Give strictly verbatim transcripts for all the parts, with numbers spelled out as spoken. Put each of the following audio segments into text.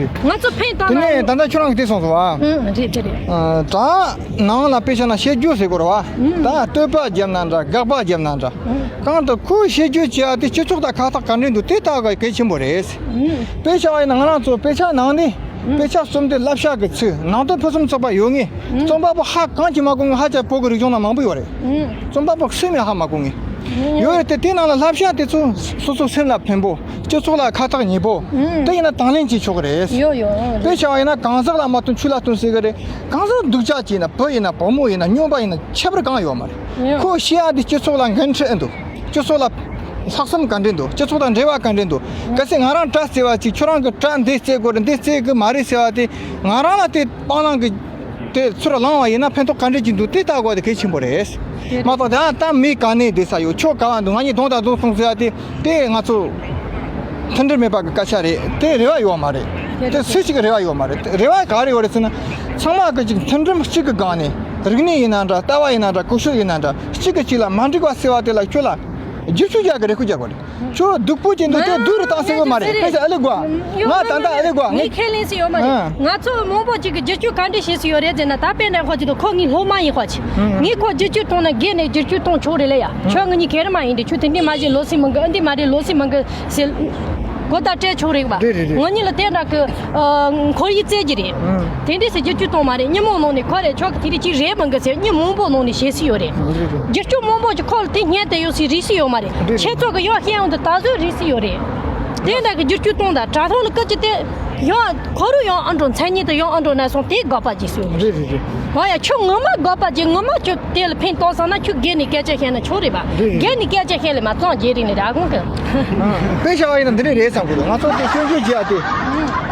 ང་ཚོ་ཕན་བཏགས་དེ་ནས་ན། ད་ལྟ་ཁྱོད་རང་གིས་དེ་གསུངས་སོང་བ། ཨང་། རེད་དེ་རེད། ཨ། ད་ནང་ལ་དཔེ་བཞག་ན་བཤད་རྒྱུ་ཟེར་དགོས་རེད་བ། ཨང་། ད་བསྟོད་པ་བརྒྱབ་ན་འདྲ། དགག་པ་བརྒྱབ་ན་འདྲ། ཨང་། གང་ལྟར་ཁོས་བཤད་རྒྱུ་བྱས་ཏེ་སྤྱི་ཚོགས་དང་ཁ་ཐག་ག་འདྲ་འདུག་དེ་ལྟ་ག་གལ་ཆེན་པོ་རེད། ཨང་། དཔེ་བཞག་པ་ཡིན་ན་ང་རང་ཚོ་དཔེ་ཆ་ནང་ནས། ཨང་། དཔེ་ཆ་རྩོམ་དེ་བསླབ་བྱ་གི་ཚིག་ནང་དོན་ཕུན་སུམ་ཚོགས་པ་ཡོད་ངེས། ཨང་། རྩོམ་པ་པོ་ཧ་གང་གིས་མ་གོ་ངེས། ཧ་ཅང་བོད་ཀྱི་རིག་གཞུང་ནང་མང་པོ་ཡོད་རེད། ཨང་། རྩོམ་པ་པོ་སུས་མིན་ཧ་མ་གོ་ངེས། ཨང་། ཡོད་རེད་དེ། དེ་ནང་ལ་བསླབ་བྱ་དེ་ཚོ་སོ་སོ་སེམས་ལ་ཕན་པོ། སྤྱི་ཚོགས་ལ་ཁ་ཐག་ཉེ་པོ། ཨང་། དེ་ཡིན་ན་དང་ལེན་བྱེད་ཆོག་གི་རེད། ཡོད་ཡོད། ཨང་། དཔེ་བཞག་པ་ཡིན་ན་གང་ཟག་ལ་མ་གཏོགས་ཆོས་ལ་གཏོགས་ཟེར་གི་རེད། གང་ཟག་སྡུག་ཅག་ཅིག་ཡིན་ན། བུ་ཡིན་ན། བུ་མོ་ཡིན་ན། སྨྱོན་པ་ཡིན་ན། ཁྱད་པར་གང་ཡོད་མ་རེད། ཡོད། ཁོ་བཤད་ཡ་དེ་སྤྱི་ཚོགས་ལ་འགན་འཁྲི་ཨེ་འདུག་སྤྱི་ཚོགས་ལ་ལྷག་བསམ་ག་འདྲས་འདུག་སྤྱི་ཚོགས་དང་འབྲེལ་བ་ག་འདྲས་འདུག་གལ་སྲིད་ང་རང་སྐྲ་བརྩི་བ་ཅིག་ཁྱོད་རང་གི་སྐྲ་འདི་བརྩི་དགོས་རེད། འདི་བརྩི་གི་མ་རེད་ཟེར་བ་དེ་ང་རང་ལ་དེ་སྤང་བླང་གི་དེ་ཚུར་བླངས་པ་ཡིན་ན་ཕན་ཐོགས་ག་འདྲས་ཅིག་འདུག་དེ་ལྟ་དགོས་དེ་གལ་ཆེན་པོ་རེད། མ་གཏོགས་ད་ལྟ་མི་ག་ནས་བསྡད་ས་ཡོད། ཁྱོད་ག་བ་འདུག་ང་གཉིས་གདོང་དང་གདོང་མཚུངས་ཟེར་བ་དེ་དེ་ང་ཚོ་མཐུན་སྒྲིལ་མེད་པ་གི་སྐད་ཆ་རེད། དེ་རེ་བ་ཡོད་མ་རེད། དེ་སུ་ཞིག་གི་རེ་བ་ཡོད་མ་རེད། རེ་བ་ག་རེ་ཡོད་རེད་ཟེར་ན། ཚང་མ་གི་ཅིག་མཐུན་སྒྲིལ་གཅིག་གི་སྒང་ནས། རིག་གནས་ཡིན་ན་འདྲ། ལྟ་བ་ཡིན་ན་འདྲ། ཀུ་ཤུ་ཡིན་ན་འདྲ། གཅིག་གིས་གཅིག་ལ་མ་འགྲིག་པ་ཟེར་བ་དེ་ལ་ཁྱོད་ལ་བསྒྱུར་བཅོས་རྒྱག་གི་རེད། སྐུ་རྒྱག་པ་རེད། ཁྱོད་སྡུག་པོ་ཅན་དུ་དེ་སྡུག་རུ་བཏང་ཟེར་གི་མ་རེད། ཕལ་ཆེར་ཨ་ལེ་གོ། ང་ད་ལྟ་ཨ་ལེ་གོ། ངས་ངས་ཁས་ལེན་ཟེར་ཡོད་མ་རེད། ཨ། ང་ཚོ་མང་པོ་ཅིག་གིས་བསྒྱུར་བཅོས་ག་འདྲ་བྱེད་སྲིད་ཡོད་རེད་ཟེར་ན། ད་དཔེར་ན་ཁོ་ཅིག་ཏུ་ཁོ་ངའི་སློབ་མ་ཡིན་ཁོ་ཅིག་ཨ། ངས་ཁོ་བསྒྱུར་བཅོས་གཏོང་ན་སྒེར་ནས་བསྒྱུར་བཅོས་གཏོང་ཆོག་རེད་ལ་ཡ། ཨ། ཁྱོད་ངེད་གཉིས་གྲོགས་མོ་ཡིན་དུས། ཁྱོད་དེ་འདྲས་མ་བྱེད། ལོ་སི་མང་གི། ཨ། འདི་མ་རེད། ལོ་སི་མང་གི་ཟེར་གོ་བརྡ་སྤྲད་ཆོག་རེད་པ། རེད་རེད་རེད། ང་གཉིས་ལ་དེ་འདྲ་གི་ཨ། ཁོར་ཡུག་བཙལ་གྱི་རེད། ཨ། དེ་འདྲས་ཟེར་བསྒྱུར་བཅོས་གཏོང་མ་རེད། མི་མང་ནང་ནས་ཁོ་རེད། ཁྱོད་ཀྱིས་དེ་འདྲས་ཅིག་རེད་མང་གི་ཟེར་མི་མང་པོ་ནང་ནས་བྱེད་སྲིད་ཡོད་རེད། རེད་རེད། བསྒྱུར་བཅོས་མང་པོ་ཅིག་ཁོ་ལ་དེ་སྙན་དུ་ཡོད་སྲིད། རེད་སྲིད་ཡོད་མ་རེད། རེད། ཁྱེད་ཚོ་གི་ཡང་བཤད་ཡོང་དུས་ད་གཟོད་རེད་སྲིད་ཡོད་རེད། དེ་འདྲ་གི་བསྒྱུར་བཅོས་གཏོང་དང་དྲ་ཐོག་ལ་སྐད་ཆ་དེ་ཡང་ཁོ་རང་ཡང་ཨ་འགྲོ། མཚན་ཉིད་དུ་ཡང་ཨ་འགྲོ་ན་སོང་། དེ་དགག་པ་བྱེད་སྲིད་ཡོད་མ་རེད། རེད་རེད་རེད། ཨོ་ཡ། ཁྱོད་ངོ་མ་དགག་པ་བྱེད། ངོ་མ་ཁྱོད་དེ་ལ་ཕན་ཐོགས་བསམ་ན་ཁྱོད་སྒེར་ནས་སྐད་ཆ་བཤད་ན་ཆོག་རེད་པ། རེད་རེད། སྒེར་ནས་སྐད་ཆ་བཤད་ལ་མ་གཙང་རྒྱལ་རིགས་ནས་ར་གོང་གི་དཔེ་བཞག་པ་ཡིན་ན་འདི་འདྲས་རེད་བསམ་གི་འདུག་ང་ཚོ་དེ་སྐྱོན་བརྗོད་བྱེད་ཡ་དེ།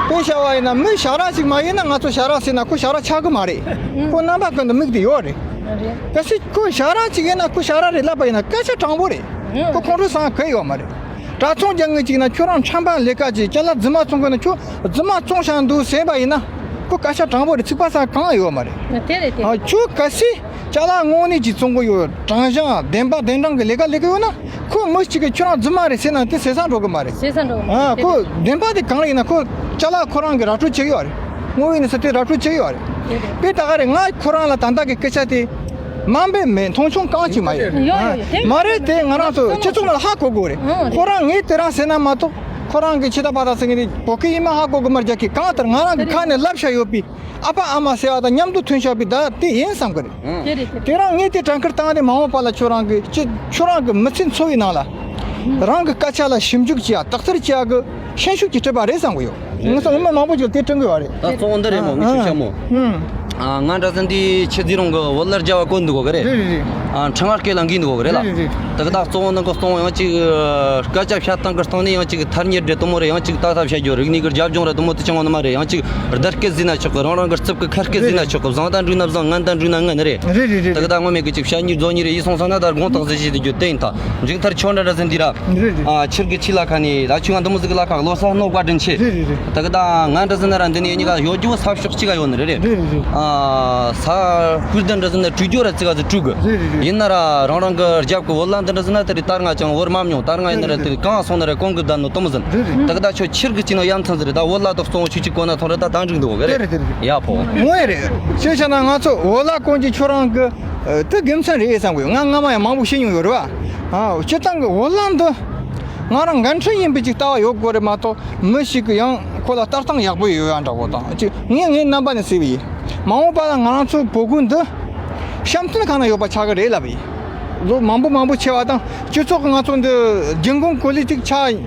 དཔེ་བཞག་པ་ཡིན་ན་མི་ཞ་ར་ཞིག་མ་ཡིན་ན། ང་ཚོ་ཞ་ར་ཟེར་ན་ཁོ་ཞ་ར་ཆགས་གི་མ་རེད། ཁོ་རྣམ་པ་ཀུན་ཏུ་མིག་དེ་ཡོད་རེད། རེད། གལ་སྲིད་ཁོ་ཞ་ར་ཅིག་ཡིན་ན། ཁོ་ཞ་ར་རེད་ལབ་པ་ཡིན་ན་སྐད་ཆ་དྲང་པོ་རེད། ཁོ་ཁོང་ཁྲོ་ཟ་གི་ཡོད་མ་རེད། དྲ་ཚོང་རྒྱག་མཁན་ཅིག་ཡིན་ན། ཁྱོད་རང་ཁྲམ་པ་ལས་ཀ་ཅིག་ཅ་ལག་རྫུན་མ་བཙོང་གི་ན། ཁྱོད་རྫུན་མ་བཙོང་བཞག་འདུག་ཟེར་བ་ཡིན་ན། ཁོ་སྐད་ཆ་དྲང་པོ་རེད། ཚིག་པ་ཟ་གང་ཡོད་མ་རེད། དེ་རེད་དེ། ཨ། ཁྱོད་གལ་སྲིད་ཅ་ལག་དངོས་གནས་ཅིག་བཙོང་གི་ཡོད། དྲང་གཞག་བདེན་པ་བདེན་དྲང་གི་ལས་ཀ་ལས་ཀྱི་ཡོད་ན། ཁོ་མི་གཅིག་གིས་ཁྱོད་རང་རྫུན་མ་རེད་ཟེར་ན་དེ་ཟེར་ས་འགྲོ་གི་མ་རེད། ཟེར་ས་འགྲོ་གི་མ་རེད། ཨ། དེ་ཁོ་རེད། བདེན་པ་དེ་གང་རེད་ཡིན་ན། ཁོ་ཅ་ལག་ཁོ་རང་གིས་ར་སྤྲོད་བྱེད་ཀྱི་ཡོད་རེད། དངོས་ཡོད་གནས་ཚུལ་དེ་ར་སྤྲོད་བྱེད་ཀྱི་ཡོད་རེད། དེ་རེད། དཔེ་ད་ག་རེད། ང་ཁོ་རང་ལ་ད་ལྟ་གི་སྐད་ཆ་དེ་དམའ་འབེབས་མེད། མཐོང་ཆུང་གང་ཅིག་མ་ཡོད། ཡོད་ཡོད་ཡོད། དེ་མ་རེད། དེ་ང་རང་ཚོ་སྤྱི་ཚོགས་ནང་ལ་ཧ་གོ་དགོས་རེད། ཨང་། ཁོ་རང་ངས་དེ་རང་ཟེར་ན་མ་གཏོགས། ཁོ་རང་གི་ཁྱི་ད་པ་ད་ཟེར་མཁན་དེ་བོད་སྐད་ཡིན་མིན་ཧ་གོ་གི་མ་རེད། རྒྱ་སྐད། གང་ལྟར་ང་རང་གི་ཁ་ནས་ལབ་བཞག་ཡོད་པའི། ཨ་ཕ་ཨ་མ་ཟེར་བ་དང་མཉམ་དུ་ཐོན་ཤོག་པའི་ད་དེ་ཡིན་བསམ་གི་རེད། ཨང་། དེ་རེད་དེ། དེ་རང་ངས་དེ་དྲན་སྐུལ་བཏང་སྟེ། མ་འོངས་པ་ལ་ཁྱོད་རང་གི་ཅི། ཁྱོད་རང་གི་མི་ཚེ་འཚོ་བའི་ནང་ལ་རང་གི་སྐད་ཆ་ལ་ཞིབ་འཇུག་བྱེད་ཡ། དག་ཐེར་བྱེད་ཡ་གི་ཤན་ཤུགས་ཀྱིས་གྲུབ་པ་རེད་བསམ་གི་ཡོད། ངས་སོང་མི་མང་པོ་ཅིག་ལ་དེ་དྲན་གི་ཡོད་རེད། ད་གཙོ་བོ་འདི་རེད་མོ། ངས་ཆུ་ཤ་མོ། ཨང་། ཨ། ང་འདྲ་ཟིན་དེ་ཆུ་རྫི་རོང་གི་བོད་ལྭ་རྒྱབ་པ་གོན་འདུག་གོ་གི་རེད། རེད་རེད་རེད། ཨ། ཁྲང་ཨར་སྐད་ལ་འགི་འདུག་གོ་གི་རེད་ལ། རེད་རེད་རེད། ད་གི་ད་གཙོ་བོ་ནང་གི་གཙོ་བོ་ཡང་གཅིག་སྐད་ཆ་བཤད་སྟངས་ཀྱི་སྟེང་ནས་ཡང་གཅིག་ཐ་སྙད་རེད་དེ་མོ་རེད། ཡང་གཅིག་ཏག་ཏག་བཤད་རྒྱུ། རིག་གནས་ཀྱི་རྒྱབ་ལྗོངས་རེད་དེ་མོ་དེ་ཅང་ཡོད་ནི་མ་རེད། ཡང་གཅིག་བརྡ་སྐད་ཟེར་ན་ཆོག་གི། རང་རང་གི་རྩིབ་ཀྱི་ཁ་སྐད་ཟེར་ན་ཆོག་གི། བཟང་དང་འགྲིག་ན་བཟང་། ངན་དང་འགྲིག་ན་ངན་རེད། རེད་རེད་རེད། ད་གི་ད་ངོ་མས་གི་ཅིག་བཤད་ཉེས་རྫོགས་ཉེས་རེད། ཡིན་སོང་སོང་ན་ད་དགོངས་དག་ཟེར་བྱེད་དུ་རྒྱུ་བསྟན་ཡིན། ད་འཇིག་མཐར་ཁྱོད་འདྲ་འདྲ་ཟིན་དུས་ར། རེད་རེད། ཨ། ཁྱེད་ཀྱི་ཁྱི་ལ་ཁ་ནས་ད་ཁྱོད་ང་འདི་མོ་ཟིག་གི་ལ་ཁ་ལོ་ས་རྣོ་བཀའ་དྲིན་ཆེ། རེད་རེད་རེད། ད་གི་ད་ང་འདྲ་ཟིན་ན་ར་འདི་ནས་གཉིས་ཀ་ཡོད་རྒྱུ་ས་ཕྱོགས་གཅིག་ག་ཡོད་ནི་རེད། རེད་རེད། ཨ། ས་ཁུལ་འདི་འདྲ་ཟིན་ན་བྲུས་རྒྱུ་ར་ཙི་ག་ཟིག་བྲུས་གི། རེད་རེད་རེད། ཡིན་ན་ར་རང་རང་གི་རྒྱབ་གི་བོད་ལྭ་འདི་འདྲ་ཟིན་ན་དེ་རེད། ད་ང་ཅང་བོར་མ་མྱོང་། ད་ང་ཡིན་ན་ར་དེ་གང་སོང་ན་ར་གོང་གི་བསྡད་ནོ་དེ་མོ་ཟིན། རེད་རེད། ད་གི་ད་ཁྱོད་ཁྱེད་ཀྱི་ཅི་ནོ་ཡ་མཚན་ཟིག་རེད། ད་བོད་ལྭ་དེ་གཙོ་བོ་ཁྱོད་ཀྱིས་གོན་ན་ཐོང་རེད། ད་ད་འགྲིག་འདུག་གི་རེད། རེད་རེད་རེད། ཡ་ཕོ། ངོ་ཡ་རེད། ཅེས་བྱས་ན་ང་ཚོ་བོད་ལྭ་གོན་གྱི་ཁྱོད་རང་གི་ཨ། དེ་དགེ་མཚན་རེད་བསམ་གི་ཡོད། ང་སྔ་མ་ཡང་མང་པོ་བཤད་མྱོང་ཡོད་རེད་བ། ཨ། སྤྱིར་བཏང་གི་བོད་ལྭ་འདི་ང་རང་འགན་འཁྲི་ཡིན་པའི་ཅིག་ལྟ་བ་ཡོད་དགོས་རེད་མ་གཏོགས། མི་ཞིག་གི་ཡང་ཁོ་ལ་ལྟ་སྟངས་ཡག་པོ་ཡོད་ཡ་འདྲ་བོ་དང་ཅིག་ངས་ངའི་རྣམ་པ་ནས་ཟེར་བ་ཡིན། མ་འོངས་པ་ལ་ང་རང་ཚོའི་བོད་ཁུལ་འདི་བཤམས་སྟོན་ཁང་ན་ཡོད་པ་ཆགས་ཀྱི་རེད་ལབ་པ་ཡིན། ལོ་མང་པོ་མང་པོ་ཆེ་བ་དང་སྤྱི་ཚོགས་ཀྱི་ང་ཚོ་འདི་རྒྱུན་གོང་གོ་ལའི་ཅིག་ཆགས་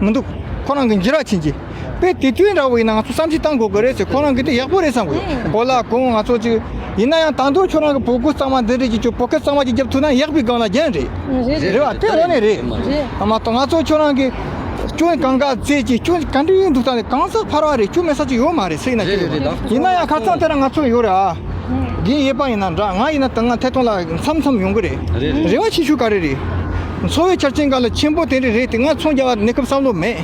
མི་འདུག་ཁོ་རང་གི་འགྱུར་བ་ཕྱིན་གྱི། དཔེ་དེ་དུས་འདྲ་བོ་ཡིན་ན་ང་ཚོ་བསམ་ཤེས་བཏང་དགོས་ཀྱི་རེད་ཟེར། ཁོ་རང་གིས་དེ་ཡག་པོ་རེད་བསམ་གི་ཡོད། ཨང་། གོ་ལ་གོང་ང་ཚོ་ཅིག་ཡིན་ན་ཡང་ད་དུང་ཁྱོད་རང་གི་བོད་གོས་གཙང་མ་འདི་འདྲས་ཀྱི་ཁྱོད་བོད་སྐད་གཙང་མ་ཅིག་རྒྱབ་ཐུབ་ན་ཡག་པའི་སྒང་ལ་རྒྱན་རེད། རེད། རེད་བ། དེ་དངོས་གནས་རེད། རེད། ཨ་མ་གཏོགས་ང་ཚོ་ཁྱོད་རང་གི་སྐྱོན་གང་ག་བཙལ་གྱི་སྐྱོན་ག་འདྲ་ཡིན་འདུག་ད་ནི་གང་ཟག་ཕལ་བ་རེད། སྐྱོན་མེད་ས་ཅིག་ཡོད་མ་རེད་ཟེར་ན་ཅི་རེད། རེད་རེད། ཡིན་ན་ཡང་ཁ་སང་དེ་ར་ང་ཚོ་ཡོད་རེད་ཨ། རྒན་གཡས་པ་ཡིན་ན་འདྲ། ང་ཡིན་ན་ད་ང་ཐད་གཏོང་ལ་མཚམས་མཚམས་ཡོང་གི་རེད། རེད་རེད། རེ་བ་ཆེ་ཤོས་ག་རེ་རེད། འཚོ་བའི་ཆ་རྐྱེན་སྒང་ལ་ཆེན་པོ་དེ་འདྲ་རེད་དེ། ང་ཚོང་རྒྱག་པ་གནས་སྐབས་བསམ་བློ་མེད།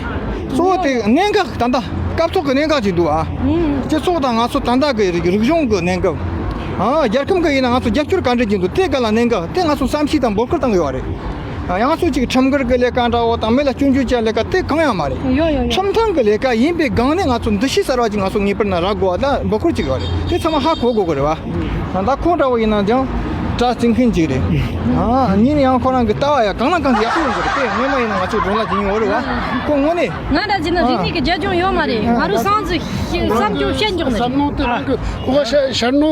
གཙོ་བོ་དེ་གནད་འགག་ད་ལྟ་སྐབས་ཐོག་གི་གནད་འགག་ཅིག་འདུག་ཨ། ཨང་། སྤྱི་ཚོགས་དང་ང་ཚོ་ད་ལྟ་གི་རིག་རིག་གཞུང་གི་གནད་འགག་ཨ། རྒྱལ་ཁམས་གི་ཡིན་ན་ང་ཚོ་རྒྱབ་སྐྱོར་ག་འདྲ་ཅིག་འདུག་དེ་སྒང་ལ་གནད་འགག་དེ་ང་ཚོ་བསམ་ཤེས་དང་འབོད་སྐུལ་བཏང་གི་ཡོད་རེད། ཡང་སོ་གཅིག་ཁྲིམས་འགལ་གྱི་ལས་ཀ་འདྲ་བོ་དང་མི་ལ་སྐྱོན་བརྗོད་བྱ་ལས་ཀ་དེ་གང་ཡང་མ་རེད། ཡོ་ཡོ་ཡོ། ཁྲིམས་མཐུན་གྱི་ལས་ཀ་ཡིན་པའི་སྒང་ནས་ང་ཚོ་འདུ་ཤེས་གསར་བ་ཅིག་ང་ཚོ་ངེས་པར་ན་རག་དགོས་བ་ལ་འབོད་སྐུལ་ཅིག་ཡོད་རེད། དེ་ཚང་མ་ཧ་གོ་དགོས་ཀྱི་རེད་བ། ད་ཁོང་འདྲ་བོ་ཡིན་ན་ཀྱང་དགྲ་བཙན་མཁན་ཅིག་རེད། ཨ་གཉིས་ནས་ཡང་ཁོ་རང་གི་ལྟ་བ་ཡང་གང་ལ་གང་འཚམ་ཡག་པོ་ཡོང་གི་རེད། དེ་སྔོན་མ་ཡིན་ན་ང་ཚོ་སྒྲུང་ལ་བྱིན་ཡོད་རེད་བ། ཁོ་དངོས་གནས། ང་འདྲ་བྱས་ན་རིག་གནས་ཀྱི་རྒྱབ་ལྗོངས་ཡོད་མ་རེད། ང་རང་བསམ་ཚུལ་བསམ་སྐྱོང་བཤད་མགྱོགས་ནས། བསམ་བློ་དེ་རང་གི་གོ་བ་ཤ་ཤར་ནོ་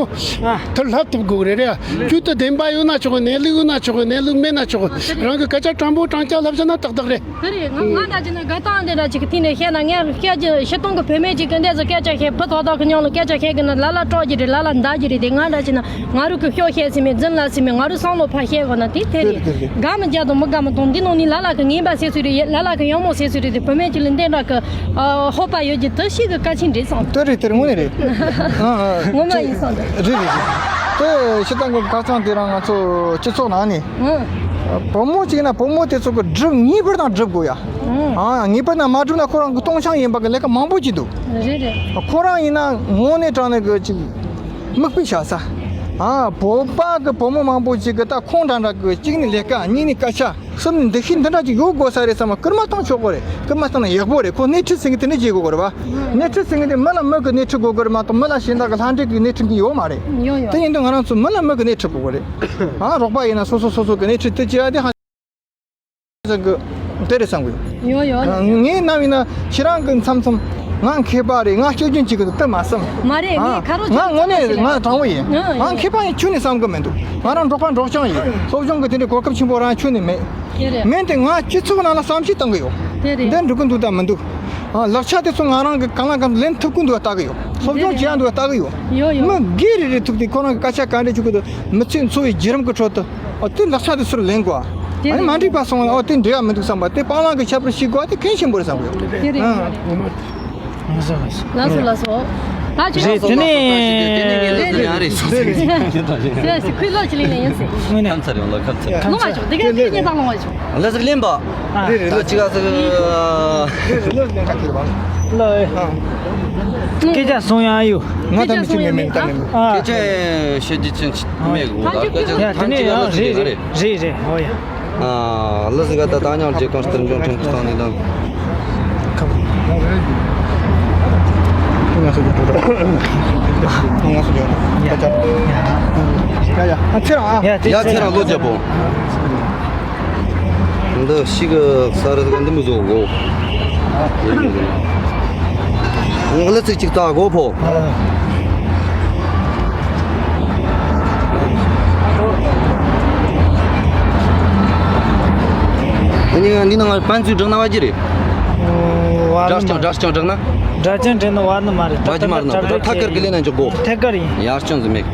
ཐུར་ལྷབ་ཐུབ་དགོས་ཀྱི་རེད་རེད། རྒྱུད་དུ་བདེན་པ་ཡོད་ན་ཆོག་གི། གནས་ལུགས་ཡོད་ན་ཆོག་གི། གནས་ལུགས་མེད་ན་ཆོག་གི། རང་གི་སྐད་ཆ་དྲང་པོ་དྲང་རྐྱང་ལབ་བྱས་ན་ཏག་ཏག་རེད། དེ་རེད། ང་ང་འདྲ་བྱས་ན་དགའ་ཐང་འདི་འདྲ་ཅིག་གི་ཐིག་ནས་བཤད་ན། ངས་སྐད་ཆ་ཕྱི་སྟོང་གི་བུད་མེད་ཅིག་གི་འདྲ་ཟེར་སྐད་ཆ་བཤད། བུ་ཐོག་ཐོག་གི་མྱོང་ལ་སྐད་ཆ་བཤད་གི་ན་ལ་ལ་སྐྲོག་གི་རེད། ལ་ལ་འདར་གི་རེད། དེ་ང་འདྲ་བྱས་ན། ང་རུ་གི་ཤོག་བཤད་སྲིད་མེད། འཛིན་ལ་སྲིད་མེད། ང་རུ་བསམ་བློ་ཕར་བཤད་དགོས་ན་དེ་དེ་རེད། དེ་རེད། དགའ་མི་རྒྱ་དང་མི་དགའ་མི་དང་འདི་ནང་ནས་ལ་ལ་གི་ངན་པ་ཟེར་སྲོལ་རེད། ལ་ལ་གི་ཡག་མོ་ཟེར་སྲོལ་རེད། དེ་བུད་མེད་ཅིག་ལ་འདི་འདྲ་གི་ཨ་ཧོ་པ་ཡོད་ཀྱི་དེ་ཤི་གི་ཀ་ཆིན་རེད་བསམ། དེ་རེད། དེ་རེད། དངོས་གནས་རེད། ཨ་ཨ། ངོ་མ་ཡིན་བསམ། རེད་རེད་རེད། དེ་ཤི་སྟངས་གི་ཁ་ཚང་དེ་རང་ང་ཚོ་སྤྱི་ཚོགས་ནང་ནས། ཨ། བུ་མོ་གཅིག་ན་བུ་མོ་དེ་ཚོ་གི་སྒྲུབ་ངེས་པར་དང་སྒྲུབ་དགོས་ཡ། ཨ། ངེས་པར་དང་མ་སྒྲུབ་ན་ཁོ་རང་གི་སྟོང་ཆང་ཡིན་པ་གི་ལས་ཀ་མང་པོ་ཅིག་འདུག། རེད་རེད། ཁོ་རང་ཡིན་ན་དངོས་གནས་དྲང་གནས་གི་ཅིག་མིག་དཔེ་བཞག་ས། ཨ། བོད་པ་གི་བུ་མོ་མང་པོ་ཅིག་གི་ད་ཁོང་འདྲ་འདྲ་གི་གཅིག་ནི་ལས་ཀ། གཉིས་ནི་སྐད་ཆ། གསུམ་ནི་འདུ་ཤེས་འདི་འདྲ་ཅིག་ཡོད་དགོས་ས་རེད་བསམ་པ། སྐུལ་མ་བཏང་ཆོག་གི་རེད། སྐུལ་མ་བཏང་ན་ཡག་པོ་རེད། ཁོ་སྣེ་ཁྲིད་ཟེར་མཁན་དེ་འདྲ་བྱེད་དགོས་གི་རེད་བ། སྣེ་ཁྲིད་ཟེར་མཁན་དེ་མི་ལ་མི་གི་སྣེ་ཁྲིད་དགོས་གི་རེད་མ་གཏོགས་མི་ལ་གཞན་དག་གི་ལྷ་འདྲེ་གི་སྣེ་ཁྲིད་མཁན་ཡོད་མ་རེད། ཡོད་ཡོད། དེ་ཡིན་དུས་ང་རང་ཚོ་མི་ལ་མི་གི་སྣེ་ཁྲིད་དགོས་གི་རེད། ཨ། རོགས་པ་ཡིན་ན་སོ་སོ་སོ་སོ་གི་སྣེ་ཁྲིད་དེ་བྱེད་ཡ་དེ་ཧ། ཟེར་གི་དེ་རེད་བསམ་གི་ཡོད། ཡོད་ཡོད། ཨ། ངའི་རྣམ་ཡིན་ན་ཁྱེད་རང་གི་མཚམས་མཚམས་ང་མཁས་པ་རེད། ང་སྐྱོ་སྐྱོན་ཅིག་གི་དེ་མ་བསམ། མ་རེད། ཨ། ངས་ཁ་རོག་ང་དངོས་གནས་ང་དྲང་བོ་ཡིན། ཨ། ང་མཁས་པ་ཡིན་ཁྱོན་ནས་བསམ་གི་མི་འདུག། ང་རང་འབྲོག་པ་འབྲོག་རྐྱང་ཡིན། སློབ་སྦྱོང་གི་དེ་འདྲའི་གོ་སྐབས་ཆེན་པོ་རང་ཁྱོན་ནས་མེད། དེ་རེད། མིན་དེ་ང་སྤྱི་ཚོགས་ནང་ལ་བསམ་ཤེས་བཏང་གི་ཡོད། དེ་རེད། འདི་འགྲོ་གི་འདུག་དང་མི་འདུག། ཨ། ལག་ཆ་དེ་ཚོ་ང་རང་གི་གང་ལ་གང་ལེན་ཐུབ་ཀྱི་འདུག་ལྟ་གི་ཡོད། སློབ་སྦྱོང་བྱེད་ཡ་འདུག་ལྟ་གི་ཡོད། ཡོད་ཡོད། མི་སྒེར་རེ་རེ་ཐུག་དེ་ཁོ་རང་གི་སྐད་ཆ་ག་འདྲ་བྱུང་གི་འདུག། མི་ཚེ་འཚོ་བའི་བརྒྱུད་རིམ་གི་ཁྲོད་དུ། ཨོ། དེ་ལག་ཆ་དེ་ཚུར་ལེན་དགོས། དེ་ཨ་ནི་རེད། མ་འགྲིག་པ་སོང་ན། ཨོ། དེ་འགྲིག་ཡ་མི་འདུག་བསམ་པ་དེ་སྤང་བླང་གི་ཁྱད་པར་ཤེས་དགོས་པ་དེ་གལ་ཆེན་པོ་རེད་བསམ་གི་ཡོད། དེ་རེད། ཨ། ལགས་སོ་ལགས་སོ། ད་ཅི། རེད། དེ་ནས། རེད་རེད། ཁུལ་ལོ་ཅི་ལིང་ནས་ཡིན་ཟེར། དངོས་གནས། ཁམས་ཚར་ཡོང་ལ་ཁམས་ཚར། ལོང་བ་ཆོག། དེ་ག་དེ་ཉེ་དང་ལོང་བ་ཆོག། ལ་ཟིག་ལེན་པ། ཨ། རེད་རེད། ད་ཅི་ག་ཟིག། རེད་རེད། ལོ་ལེན་ག་ཁྱེར་བ། ལོ། ཨ། སྐད་ཆ་གསུང་ཡ་ཡོད། ང་ད་མི་ཤེས། མེད་མེད། ད་མེད་མེད། ཨ། སྐད་ཆ་བཤད་རྒྱུ་ཅན་མེད་གོ། ད་སྐད་ཆ་ཡ། དེ་ཐམས་ཅད་ནས་ཡང་ལ་ཟིག་རེད་རེད། རེད་རེད། ཨོ་ཡ། ཨ། ལ་ཟིག་ག་ད་ད་ཉང་རྗེ་གང་ལྟར་འབྱུང་ཁྲིམས་ཁུར་བཏང་ནས་དང་། ང་སུ་འཇོག་ང་སུ་འཇོག་ཡ། ཡ་ཡ། ཨ། ཚེ་རང་། ཨ། ཡ། ཚེ་རང་ལོ་རྒྱབ་པོ། འདི་ཤི་གི་ས་རི་གི་འདི་མི་བཟོ་གོ། ང་ལ་ཚིག་གཅིག་ལྟ་གོ་ཕོ། ཨ་ནི་འདི་ནང་ང་པན་ཚུའི་སྦྲགས་ན་བ་ཅི་རེད། སྦྲགས་ཀྱང་སྦྲགས་ཀྱང་སྦྲགས་ན། སྦྲགས་ཀྱང་སྦྲགས་ན་བ་ནི་མ་རེད། བ་ཅི་མ་རེད་ན། ད་ཐད་ཀར་གི་ལས་ན་འཇོག་གོ། ཐད་ཀར་ཡིན། ཡར་ཅང་ཟིན་མེད།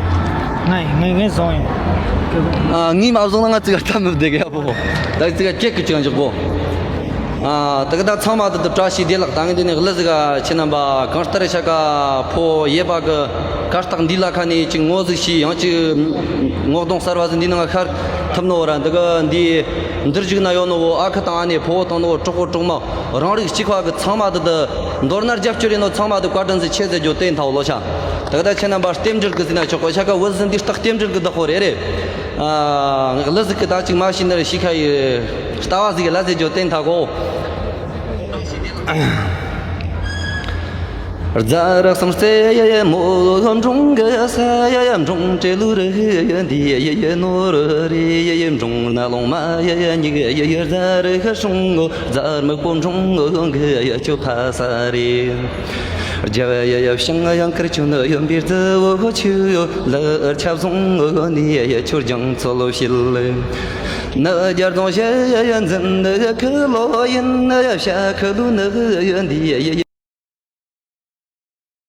ངས་ངས་ངས་བཟུང་ཡོང་། ཨ། ངས་མ་བཟུང་ན་ང་ཙི་ག་ལྟ་མི་བདེ་གི་ཡ་པོ། ད་ཙི་ག་ཅེག་གི་ཅང་འཇོག་གོ། ཨ། ད་གི་ད་ཚང་མ་ད་ད་བཀྲ་ཤིས་བདེ་ལེགས། ད་ངས་འདི་ནས་གླུ་ཟིག་ག་ཁྱེད་རྣམ་པ་གང་ལྟར་ཤ་ཀ་ཕོ་ཡེ་པ་གི་གར་སྟེགས་འདི་ལ་ཁ་ནས་ཅིག་ངོ་ཟིག་ཤིས། ཡང་ཅིག་ངོ་གདོང་གསར་བ་ཟིག་འདི་ནང་ཤར་ཐུབ་ནོ་ར། འདི་གི་འདི་འདིར་བཞུགས་ན་ཡོད་ནོ་བོ་ཨ་ཁུ་དང་ཨ་ནེ་ཕོ་བོ་དང་ནོ་བོ་གྲོགས་པོ་གྲོགས་མོ་རང་རིགས་གཅིག་པ་གི་ཚང་མ་ད་ད་མདོར་ན་རྒྱབ་སྐྱོར་ཡིན་ནོ་ཚང་མ་ད་བཀའ་དྲིན་ཟིག་ཆེ་ཟེར་རྒྱུ་དེ་ཡིན་ཐལ་ལོ་ཤ། ད་གི་ད་ཁྱེད་རྣམ་པ་རྟེན་འབྲེལ་གི་ཟིན་ན་ཆོག་གོ། ཤ་ཀ་བུ་ཟིན་འདི་རྟགས་རྟེན་འབྲེལ་གི་བདག་པོ་རེད་རེད། ཨ། གླུ་ཟིག་གི་ད་ཅིག་མ་ཤེས་ནི་རེད། ཤི་ཁ་ཡི་ལྟ་བ་ཟིག་གི་ལ་ཟེར་རྒྱུ་བསྟན་ཐ་གོ། རྫ་ར་གསུམ་རྩེ་ཡི་མོ་འབྲོང་གི་ས་ཡི་འབྲོང་བྲེ་ལུ་རི་འདི་ཡི་ནོར་རི་ཡི་འབྲོང་ན་ལོང་མ་ཡི་ཉིག་ཡི་རྫ་རི་ཤོང་ངོ་རྫ་སྨུག་པོ་འབྲོང་ངོ་གི་ཡི་ཆུ་ཕ་ས་རི། རྒྱ་ཡ་ཡ་བྱང་ཡང་ཁར་ཆུ་ནི་ཡོན་པའི་རྫི་བོ་ཆུ་ཡོ་ལ་ཆབ་བཟུང་ངོ་ནི་ཡ་ཡ་ཆུ་རྒྱང་ཚོ་ལོ་བྱིལ། ནི་རྒྱ་རྫོང་ཞེ་ཡ་འཛིན་ནི་ཁི་ལོ་ཡིན་ནི་ཡ་བྱ་ཁི་ལུ་ནི་ཡོན་དི་ཡ་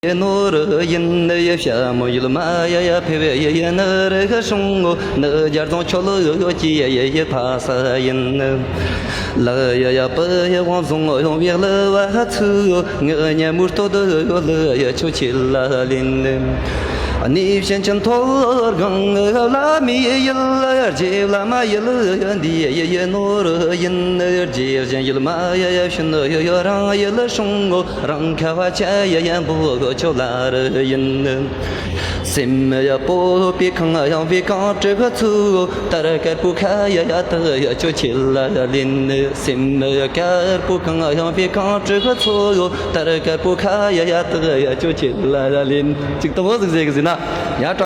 ཡ་ནོ་རི་ཡིན་ནི་ཡ་བྱ་མོ་ཡུལ་མ་ཡ་ཡ་ཕེ་བེ་ཡ་ཡ་ནི་རི་ཤོང་ངོ་ནི་རྒྱ་རྫོང་ཆོ་ལོ་ཡོ་ཀི་ཡ་ཡ་ཡ་ཕ་ས་ཡིན་ནི། ལ་ཡ་ཡ་པི་ཡ་ཝང་བཟུང་ཡོང་བའི་ལ་བ་ཚུ་ཡོ། ངི་ཉ་མུར་ཏོ་དུ་ཡོ་ལ་ཡ་ཆུ་ཆི་ལ་ལིན་ལིན། ནི་བྱན་ཆེན་ཐོར་གང་ལ་མི་ཡི་ལ་རྗེ་བླ་མ་ཡི་ལ་འདི་ཡི་ཡི་ནོར་ཡིན། རྗེ་བཞིན་ཡུལ་མ་ཡ་ཡ་ཤུན་ཡོ་ཡོ་རང་ཡི་ལ་ཤུང་ངོ་རང་ཁ་བ་ཆ་ཡ་ཡ་འབུ་གོ། ཁྱོད་ལ་རེ་ཡིན། སེམས་ཡ་སྤོབས་པའི་ཁང་ཡངས་པའི་གངས་ཁྲོད་ཚོ། དར་དཀར་པོ་ཁ་ཡ་ཡ་དག་ཡ་ཁྱོད་ཁྱེད་ལ་ལེན། སེམས་ཡ་དཀར་པོ་གངས་ཡངས་པའི་གངས་ཁྲོད་ཚོ། དར་དཀར་པོ་ཁ་ཡ་ཡ་དག་ཡ་ཁྱོད་ཁྱེད་ལ་ལེན། ཅིག་དང་པོ་ཟིག་ཟེར་གི་ཟིན་ན། ཡ།